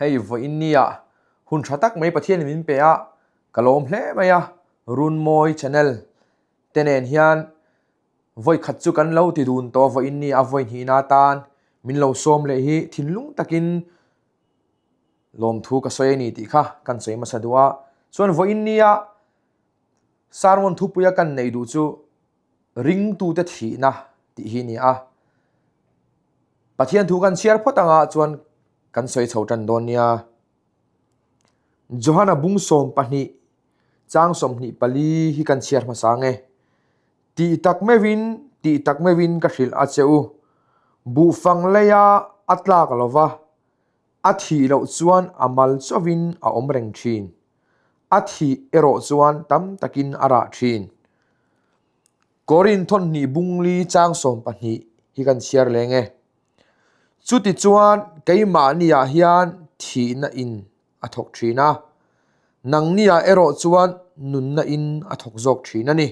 Hei vawiin nia hun tha tak mai Pathianin min pe a, ka lawm hle mai a, Runmawi channel te nen hian vawi khat chu kan lo ti dun tawh vawiin nia vawi hnihna atan min lo sawm leh hi thinlung takin lawmthu ka sawi a ni tih kha kan sawi hmasa duh a. Chuan vawiin nia sermon thupuia kan neih duh chu ringtute thihna tih hi a ni a. Pathian thu kan chhiar phawt anga chuan kan sawi chho tan dawn nia. Johana bung 12 chang 24 hi kan chhiar hmasa ang e. Tih tak meuhin, tih tak meuhin ka hrilh a che u. Buhfang leia a tlak lova, a thih loh chuan a mal chauhin a awm reng thin. A thih erawh chuan tam takin a rah thin. Korin thawnhnih bungli chang 12 hi kan chhiar leng e. Chuti chuan keimahniah hian thihna in a thawk thin a, nangniah erawh chuan nunna in a thawk zawk thin a ni.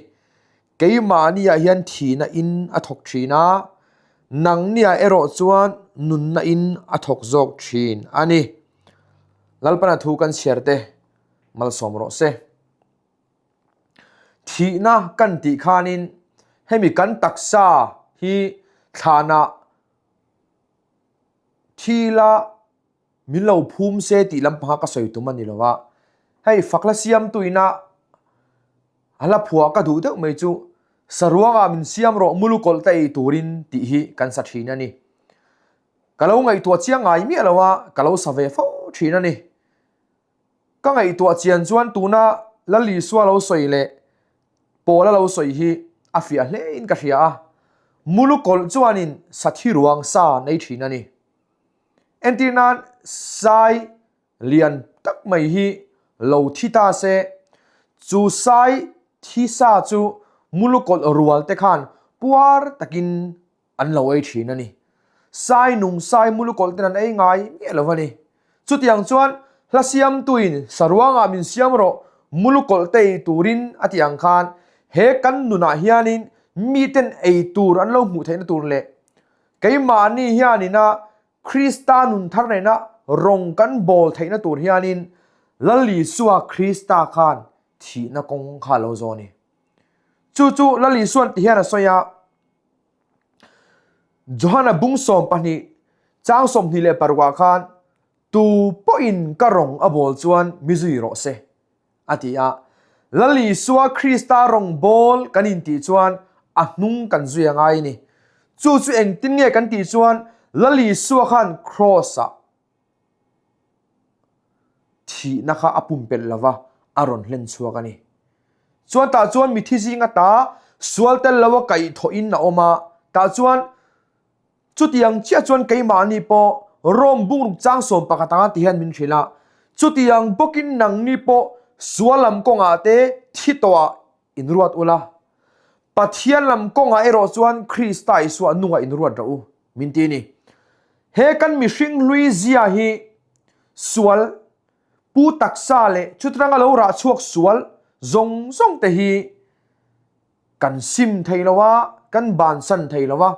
Keimahniah hian thihna in a thawk thin a, nangniah erawh chuan nunna in a thawk zawk thin a ni. Lalpana thu kan chhiar te malsawm rawh se. Thihna kan tih khanin hemi kan taksa hi thlanah thila min lo phum se tih lampanga ka sawi tum a ni lo a. Hei fakla siamtuina a hla phuah ka duh deuh mai chu saruangah min siam rawh mulu kawlh ta ei turin tih hi kan sa thin a ni. Ka lo ngaihtuah chiang ngai miah lo a, ka lo sa ve fo thin a ni. Ka ngaihtuah chian chuan tuna Lal Isua lo sawi leh Paula lo sawi hi a fiah hlein ka hria a, Mulu kawlh chuanin sathi ruang sa nei thin a ni. Entir nan sai lian tak mai hi lo thi ta se, chu sai thi sa chu Mulu kawlh rual te khan puar takin an lo ei thin a ni. Sai nung sai mulukawlh ten an ei ngai miah lo a ni. Chutiang chuan hla siamtuin saruangah min siam rawh mulukawlh te ei turin a tih ang khan he kan nunah hianin miten ei tur an lo hmuh theihna tur leh keimahni hianina Krista nun thar nena rawng kan bawl theihna tur hianin Lal Isua Krista khan thihna kawng kha a lo zawn a ni. Chu chu Lal Isuan ti hian a sawi a, Johana bung 12 chang 26 ah khan tu pawhin ka rawng a bawl chuan mi zui rawh se a ti a. Lal Isua Krista rawng bawl kan intih chuan a hnung kan zui a ngai a ni. Chu chu engtin nge kan tih chuan Lal Isua khan Kraws ah thihna kha a pumpelh lova a rawn hlen chhuak a ni. Chuan tah chuan mithi zing ata sual tel lo a kaihthawhin a awm a, tah chuan chutiang chiah chuan keimahni pawh Rome bungruk chang 11 anga ti hian min hrilh a, chutiang bawkin nangni pawh sual lam kawngah te thi tawhah inruat ula, Pathian lam kawngah erawh chuan Krista Isua nungah inruat rawh u. Min ti a ni. He kan mihring hlui zia hi sual, pu taksa leh chutranga lo rah chhuak sual zawng zawng te hi kan sim thei lo a, kan bansan thei lo a,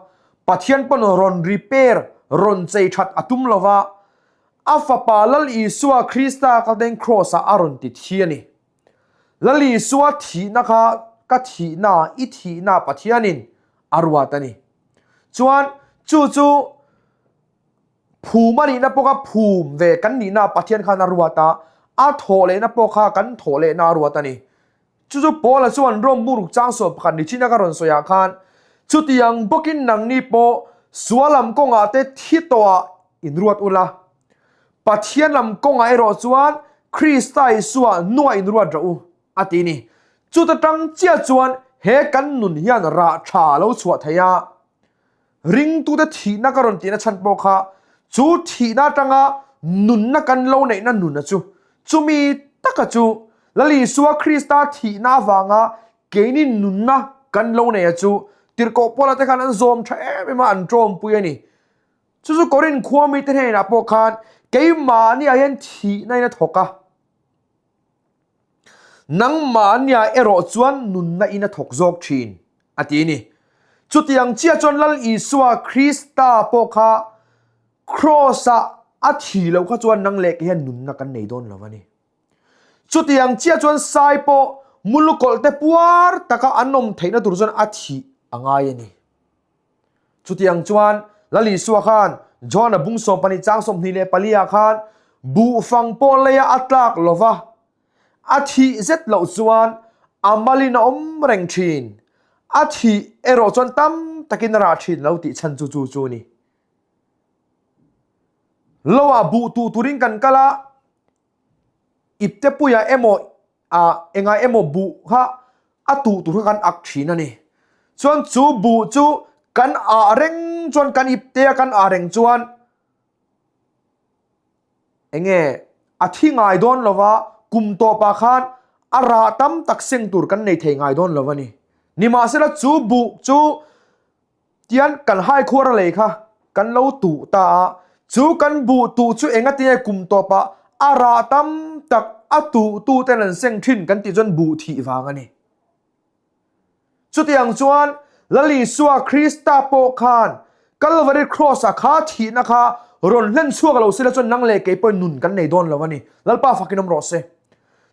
Pathian pawn rawn repair, rawn chei that a tum lo va, a fapa Lal Isua Krista kalteng Kraws ah a rawn ti thi a ni. Lal Isua thihna kha ka thihna, i thihna Pathianin a ruat a ni. Chuan chu chu phum a nihna pawh kha phum ve kan nihna Pathian khan a ruat a, a thawh lehna pawh kha kan thawh lehna a ruat a ni. Chu chu Paula chuan Rom muruk chang 11 nichina ka rawn sawiah khan chutiang bawkin nangni pawh sual lam kawngah te thi tawhah inruat ula, Pathian lam kawngah erawh chuan Krista Isua nuah inruat rawh u a ti ni. Chuta tang chiah chuan he kan nun hian rah tha a lo chhuah thei a. Ringtute thihna ka rawn tihna chhan pawh kha chu thihna atanga nunna kan lo neihna nuna chu chumi taka chu Lal Isua Krista thihna avanga keini nunna kan lo neih a chu tirhkoh Paula te khan an zawm tha em em a, an tawmpui a ni. Chu chu Korinth khua mite hnenah pawh khan keimahniah hian thihna in a thawk a. Nangmahnia erawh chuan nunna in a thawk zawk thin, a ti a ni. Chutiang chiah chuan Lal Isua Krista pawh kha Kraws-ah. a thi loh kha chuan nang leh kei hian nunna kan nei dawn lo a ni. Chutiang chiah chuan sai pawh mulukawlh te puar taka an awm theihna tur chuan a thih a ngai a ni. Chutiang chuan Lal Isua khan John-a bung 12 chang 24 ah khan buhfang pawh leia a tlak lova a thih zet loh chuan a malin a awm reng thin. A thih erawh chuan tam takin a rah thin lo tih chhan chu chu chu a ni. Loah buh tuh turin kan kal a, iptepuiah emaw ah engah emaw buh kha a tuh tur kha kan ak thin a ni. Chuan chu buh chu kan ah reng chuan kan iptea kan ah reng chuan enge a thi ngai dawn lova kum tawpah khan a rah tam tak seng tur kan nei thei ngai dawn lo a ni. Nimahsela chu buh chu Tian kan hai khuar a lei kha kan lo tuh ta a, chu kan buh tuh chu engatinge kum tawpah a rah tam tak a tuh tu ten an seng thin kan tih chuan buh thih vang a ni. Chutiang chuan Lal Isua Krista pawh khan Kalvari Cross-a kha thihna kha rawn hlen chhuak lo sila chuan nang leh kei pawhin nun kan nei dawn lo a ni. Lalpa fakin awm rawh se.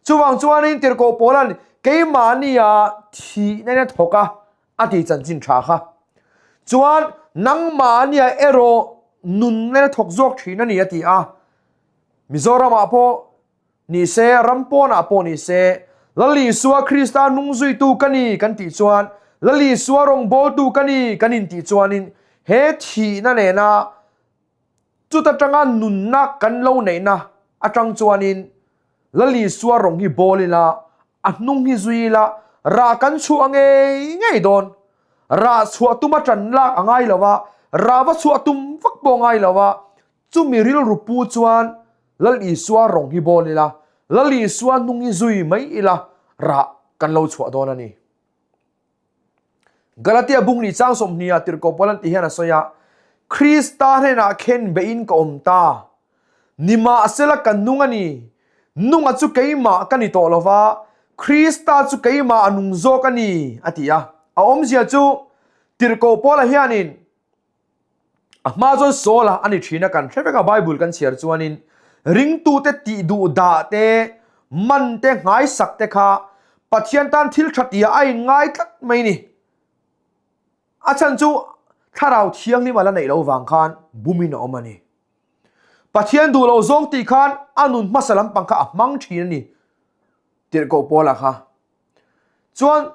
Chuvang chuanin Tirhkoh Paula'n keimahnia thihna in a thawk a, a ti chanchin tha kha. Chuan nangmahnia erawh nun nen a thawk zawk thin a ni a ti a. Mizoramah pawh ni se, ram pawnah pawh ni se, Lal Isua Krista nung zuitu ka ni kan tih chuan, Lal Isua rawngbawltu ka ni kan intih chuanin he thihna nena Chuta tanga nunna kan lo neihna atang chuanin Lal Isua rawng hi bawl ila, a hnung hi zui ila, rah kan chhuah ngei ngei dawn. Rah chhuah tuma tan lak a ngai lo a, rah va chhuah tum vak pawh a ngai lo a, chumi rilru pu chuan Lal Isua rawng hi bawl ila, Lal Isua hnung hi zui mai ila, rah kan lo chhuah dawn a ni. Galatia bung ni chang 20 ah tirhkoh Paul an ti hian a sawi a, Krista hnenah khen beihin ka awm ta. Nimahsela ka nung a ni. Nunga chu keimah ka ni tawh lo va, Krista chu keimah a nung zawk a ni, a ti a. A awmzia chu tirhkoh Paula hianin A hma chuan Saul a ni thin a, kan hre vek a Bible kan chhiar chuanin ringtute tih duh dah te, man te, nghaisak te kha Pathian tan thil tha tia a inngai tlat mai ni. A chhan chu Thlarau Thianghlim a la neih loh vang khan bumin a awm a ni. Pathian duh loh zawng tih khan a nun hmasa lampang kha a hmang thin a ni Tirhkoh Paula kha. Chuan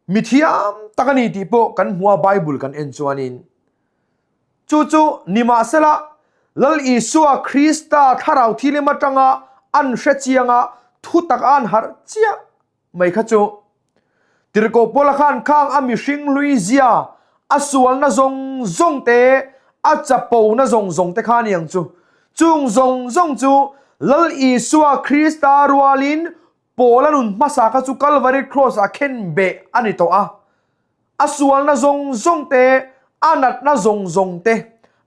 Mi thiam tak a ni tih pawh kan hmu a Bible kan en chuanin. Chu chu nimahsela Lal Isua Krista thlarau thilim atanga an hre chiang a, thu tak a an harh chiah mai kha chu. Tirhkoh Paula khan khang a mihring hlui zia, a sualna zawng zawng te, a chapona zawng zawng te kha a ni ang chu. Chung zawng zawng chu Lal Isua Krista rualin Paula nun hmasa kha chu Kalvari Cross ah khen beh a ni tawh a. A sualna zawng zawng te, a natna zawng zawng te,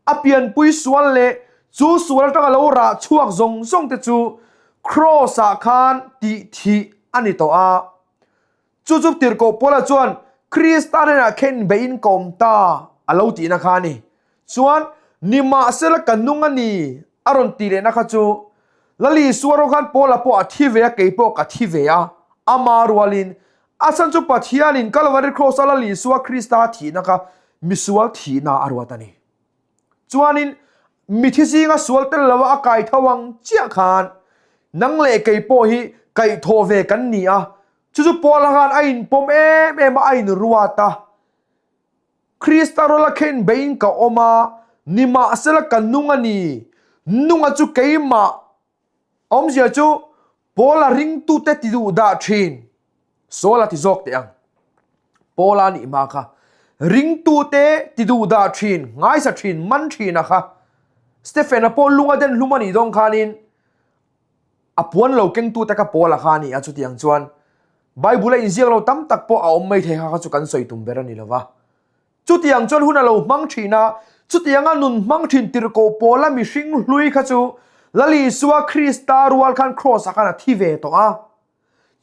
a pianpui sual leh chu sual atanga lo rah chhuak zawng zawng te chu Cross ah khan tih thih a ni tawh a. Chu chu Tirhkoh Paula chuan Krista hnenah khen beihin ka awm ta a lo tihna kha a ni. Chuan, Nimahsela ka nung a ni a rawn ti lehna kha chu Lal Isua rawng khan Paula pawh a thi ve a, kei pawh ka thi ve a, ama rualin a chhan chu Pathianin Kalvari Kraws-a Lal Isua Krista thihna kha misual thihna a ruat a ni. Chuanin mithi zinga sual tel lova a kai tho ang chiah khan nang leh kei pawh hi kaihthawh ve kan ni a, chu chu Paula khan a inpawm em em a, a inruat a. Krista rawla khen beiin ka awm a, nimahsela ka nung a ni. Nunga chu keimah awmzia chu Paula ringtute ti duh dah thin. Saul a ti zawk teh ang. Paula nih hma kha ringtute ti duh dah thin, ngaisa thin, man thin a kha. Stephen-a pawh lunga den hlum a nih dawn khanin a puan lo kengtute kha Paula kha a ni a, chutiang chuan Bible a inziak lo tam tak pawh a awm mai thei kha kha chu kan sawi tum ber a ni lo va. Chutiang chuan hun a lo hmang thin a, chutianga nun hmang thin tirhkoh Paula mihring hlui kha chu Lal Isua Krista rual khan Kraws ah khan a thi ve tawh a.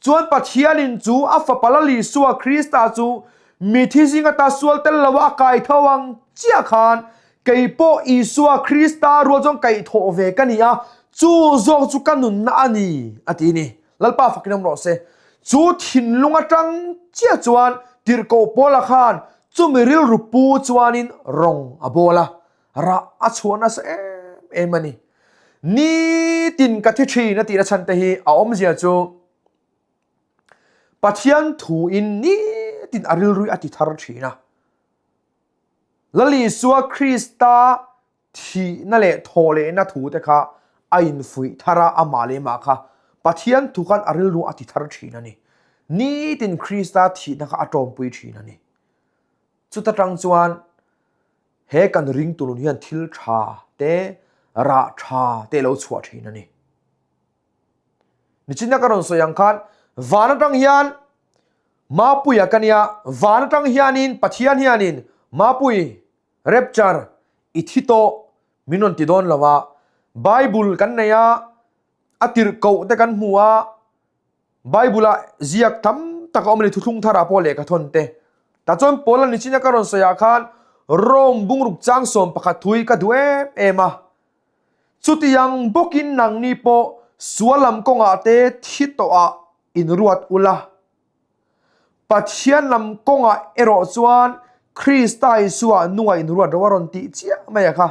Chuan Pathianin chu a fapa Lal Isua Krista chu mithi zing ata sual tel lo a kai tho ang chiah khan. Kei pawh Isua Krista rual chuan kaihthawh ve ka ni a, chu zawk chu ka nunna a ni, a ti ni. Lalpa fakin awm rawh se. Chu thinlung atang chiah chuan tirhkoh Paula khan chumi rilru pu chuanin rawng a bawl a, rah a chhuah nasa em em a ni. Nitin ka thi thin a tihna chhan te hi a awmzia chu Pathian thuin nitin a rilru a ti thar thin a. Lal Isua Krista thihna leh thawhlehna thu te kha a infuih thar a, amah leh mah kha Pathian thu khan a rilru a ti thar thin a ni. Nitin Krista thihna kha a tawmpui thin a ni. Chuta tang chuan he kan ringtu nun hian thil tha te, rah tha te lo chhuah thin a ni. Nichina ka rawn sawi ang khan van atang hian Mapuia ka nia, van atang hianin Pathian hianin Mapui, rapture, i thi tawh min rawn ti dawn lo a, Bible kan nei a, a tirhkoh te kan hmu a, Bible ah ziak tam tak a awm a ni, thuthlung tharah pawh lehkha thawn te. Tah chuan Paula nichina ka rawn sawi ah khan Rome bungruk chang 11 thu hi ka duh em em a. Chutiang bawkin nangni pawh sual lam kawngah te thi tawhah inruat ula. Pathian lam kawngah erawh chuan Krista Isua nunga inruat ro a rawn tih chiah mai a kha.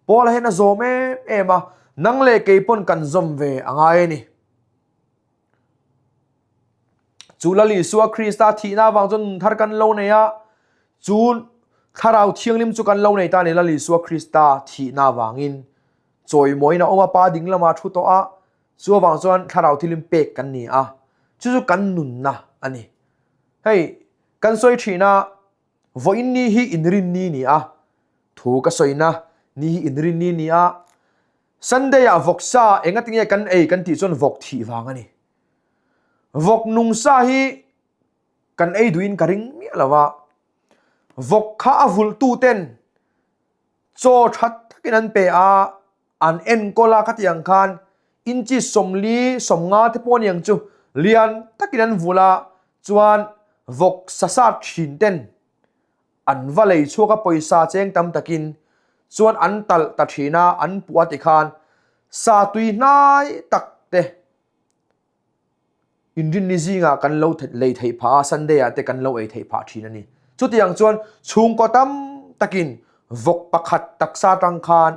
Paula hian a zawm em em a, nang leh kei pawn kan zawm ve a ngai a ni. Chu Lal Isua Krista thihna avang chuan nun thar kan lo nei a, chu Thlarau Thianghlim chu kan lo nei ta a ni Lal Isua Krista thihna avangin chawimawiin a awm a, Pa ding lama thu tawh a, chu avang chuan Thlarau Thianghlim pek kan ni a, chu chu kan nunna a ni. Hei, kan sawi thin a, vawiin ni hi inrinni ni a, thu ka sawina ni hi inrinni ni a, Sunday ah vawk sa enga tinge kan ei kan tih chuan vawk thih vang a ni. Vawk nung sa hi kan ei duhin ka ring miah lo a, vawk kha a vulh tu ten chaw tha takin an pe a, an enkawl a khatiang khan inches 40 50 te pawh a ni ang chu lian takin an vulh a chuan vawk sa sat thin ten An va lei chhuak a pawisa cheng tam takin chuan an talh ta thin a, an puh a tikhan sa tui hnai tak te inrinni zingah kan lo lei theih phah a, Sunday ah te kan lo ei theih phah thin a ni. Chutiang chuan chhungkaw tam takin vawk pakhat taksa atang khan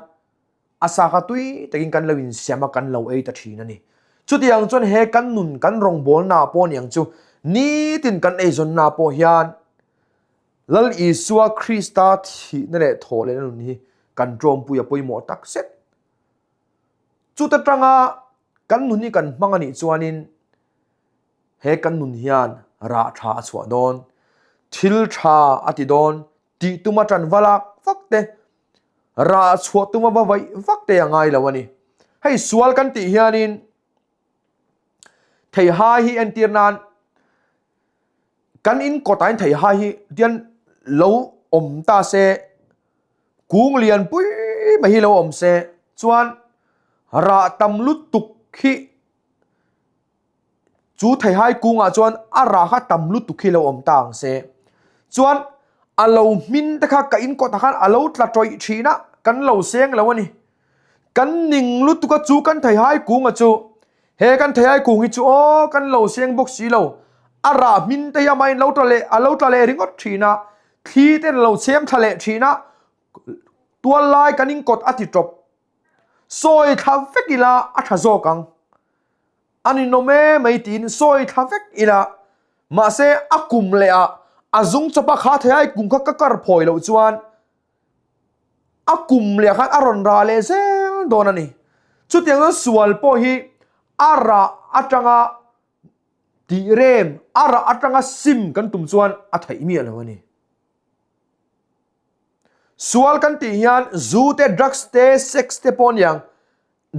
a sa kha tui takin kan lo insiam a, kan lo ei ta thin a ni. Chutiang chuan he kan nun kan rawngbawlna pawh ni ang chu, nitin kan eizawnna pawh hian Lal Isua Krista thihna leh thawhlehna nun hi kan ṭawmpui a pawimawh tak zet. Chuta tanga kan nun hi kan hmang a nih chuanin he kan nun hian rah tha a chhuah dawn, thil tha a ti dawn, tih tuma ṭan va lak vak te, rah chhuah tuma va vaih vak te a ngai lo a ni. Hei sual kan tih hianin theihai hi entir nan kan in kawtah hian theihai hi tian lo awm ta se kung lian pui mai hi lo awm se chuan rah tam lutuk hi Chu theihai kungah chuan a rah kha tam lutuk hi lo awm ta ang se. Chuan a lo hmin te kha ka in kawtah khan a lo tla tawih thin a, kan lo seng lo a ni. Kan ning lutuk a chu kan theihai kunga chu he kan theihai kung hi chu aw kan lo seng bawk si lo. A rah hmin te hi amahin lo tla leh a lo tla leh ringawt thin a, thli ten a lo chhem thla leh thin a, tual lai kan in kawt a ti tawp. Sawi thla vek ila a tha zawk ang. A ninawm e mai tiin sawi thla vek ila mahse a kum leh ah a zung chawp a kha thei a kum kha ka kar phawi loh chuan a kum leh ah khan a rawn rah leh zel dawn a ni. Chutiang chuan sual pawh hi a rah atanga tih rem a rah atanga sim kan tum chuan a theih miah lo a ni. Sual kan tih hian zu te drugs te sex te pawh a ni ang.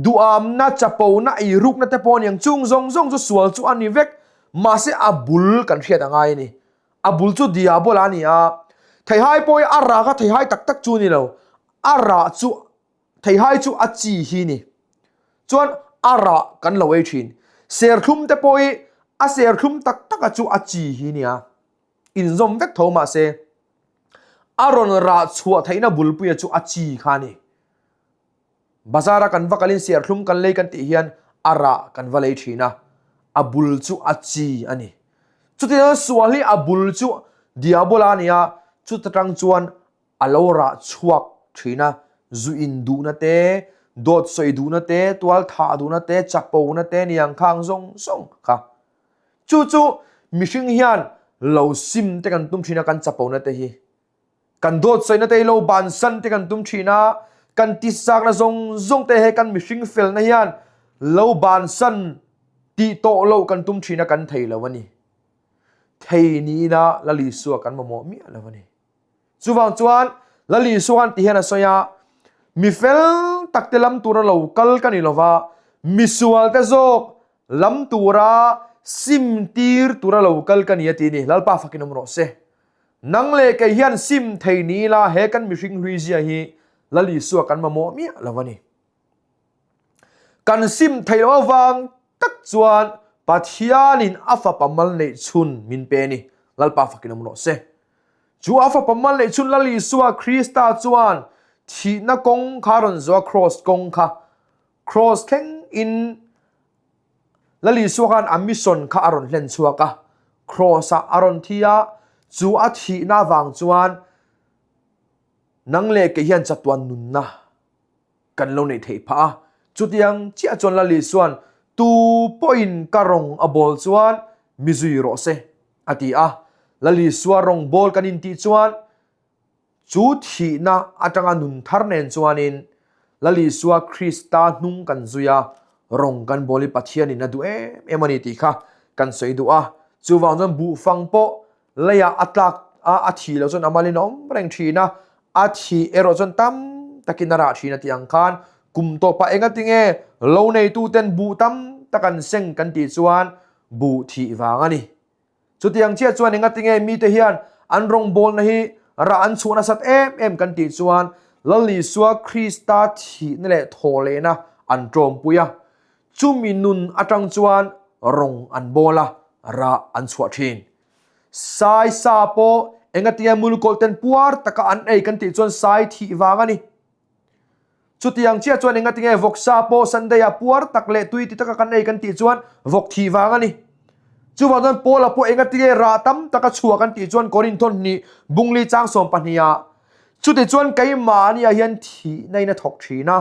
Duhamna, chapona, eirukna te pawh a ni ang. Chung zawng zawng chu sual chu a ni vek. Mahse a bul kan hriat a ngai a ni. A bul chu diabola a ni a. Theihai pawh hi a rah kha theihai tak tak chu a ni lo. A rah chu, theihai chu a chi hi a ni. Chuan a rah kan lo ei thin. Serthlum te pawh hi a serthlum tak taka chu a chi hi a ni a. Inzawm vek tho mahse. A rawn rah chhuah theihna bulpuia chu a chi kha a ni. Bazar-a kan va kalin serthlum kan lei kan tih hian a rah kan va lei thin a, a bul chu a chi a ni. Chutiang sual hi a bul chu Diabola a ni a, chuta tang chuan a lo rah chhuak thin a, zu in duhna te, dawt sawi duhna te, tual thah duhna te, chapona te niang khang zawng zawng kha. Chu chu mihring hian lo sim te kan tum thin a kan chapona te hi. Kan dawt sawina te hi lo bansan te kan tum thin a, kan tisakna zawng zawng te he kan mihring felna hian lo bansan tih tawh loh kan tum thin a kan thei lo a ni. Thei niin a Lal Isua kan mamawh miah lo a ni. Chuvang chuan Lal Isua khan ti hian a sawi a, mi fel tak te lam tura lo kal ka ni lova, misual te zawk lam tura sim tir tura lo kal ka ni a ti a ni. Lalpa fakin awm rawh se. Nang leh kei hian sim thei ni ila he kan mihring hlui zia hi Lal Isua kan mamawh miah lo a ni. Kan sim thei loh avang tak chuan Pathianin a fapa mal neih chhun min pe a ni. Lalpa fakin awm rawh se. Chu a fapa mal neih chhun Lal Isua Krista chuan thihna kawng kha a rawn zawh a, Kraws kawng kha. Kraws thleng in Lal Isua khan a mission kha a rawn hlen chhuak a, Kraws ah a rawn thi a, chu a thihna avang chuan nang leh kei hian chatuan nunna kan lo neih theih phah a. Chutiang chiah chuan Lal Isua'n tu pawhin ka rawng a bawl chuan mi zui rawh se a ti a. Lal Isua rawng bawl kan intih chuan chu thihna atanga nun thar nen chuanin Lal Isua Krista hnung kan zui a, rawng kan bawl hi Pathianin a duh em em a ni tih kha kan sawi duh a. Chuvang chuan buhfang pawh Leiah a tlak a, a thih loh chuan a malin a awm reng thin a, a thih erawh chuan tam takin a rah thin a tih ang khan kum tawpah engatinge lo neituten buh tam tak an seng kan tih chuan buh thih vang a ni. Chutiang chiah chuan engatinge mite hian an rawngbawlna hi rah an chhuah nasat em em kan tih chuan Lal Isua Krista thihna leh thawhlehna an tawmpui a, chumi nun atang chuan rawng an bawl a, rah an chhuah thin. Sai sa pawh engatinge mulkawlh ten puar taka an ei kan tih chuan sai thih vang a ni. Chutiang chiah chuan engatinge vawk sa pawh Sunday ah puar tak leh tui ti taka kan ei kan tih chuan vawk thih vang a ni. Chuvang chuan Paula pawh engatinge rah tam taka chhuah kan tih chuan Korinthon hnih bungli chang 12 ah chutichuan keimahni ah hian thihna in a thawk thin a,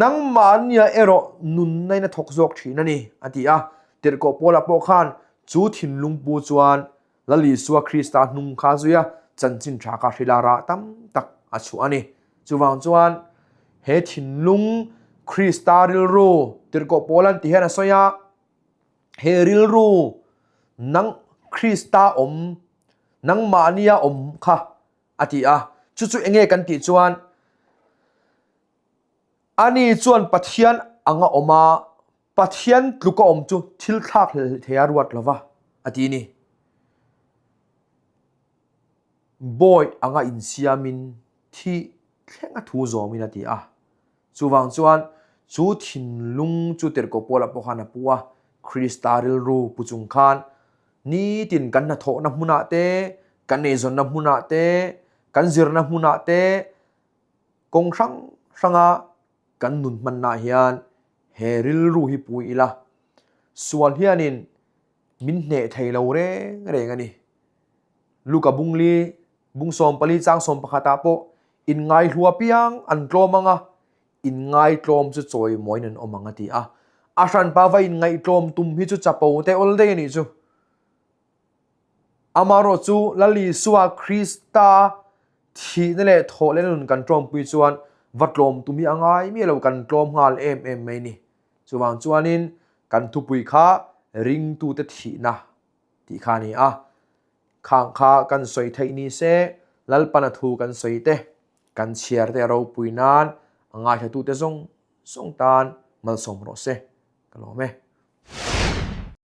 nangmahni ah erawh nunna in a thawk zawk thin a ni a ti a. Tirhkoh Paula pawh khan Chu thinlung pu chuan Lal Isua Krista hnung kha zui a, chanchin tha kha hrila rah tam tak a chhuah a ni. Chuvang chuan he thinlung Krista rilru Tirhkoh Paula'n ti hian a sawi a, He rilru nang Krista awm, nangmahnia awm kha a ti a. Chu chu enge kan tih chuan ani chuan Pathian anga awm a, Pathian tluk a awm chu thil thlak hlelh thei a ruat lova a ti ni. Bawi anga insiamin thi thleng a thu zawmin a ti a. Chuvang chuan chu thinlung chu Tirhkoh Paula pawh khan a pu a, Krista rilru pu chung khan nitin kan hnathawhna hmunah te, kan eizawnna hmunah te, kan zirna hmunah te kawng hrang hranga Kan nun hmanna hian he rilru hi pui ila, sual hianin min hneh thei lo reng reng a ni. Luka bungli, bung 14 chang 11 ah pawh inngaihlu apiang an tlawm ang a, inngaitlawm chu chawimawiin an awm ang a ti a. A hranpa va inngaihtlawm tum hi chu chapo te awl daih a nih chu. Amaherawh chu Lal Isua Krista thihna leh thawhlehna nun kan tlawmpui chuan va tlawm tum hi a ngai miah lo, kan tlawm nghal em em mai ni. Chuvang chuanin kan thupui kha ringtute thihna tih kha a ni a. Khang kha kan sawi theih ni se, Lalpana thu kan sawi te, kan chhiar te a ropui nan a ngaithlatute zawng zawng tan malsawm rawh se. Ka lawm e.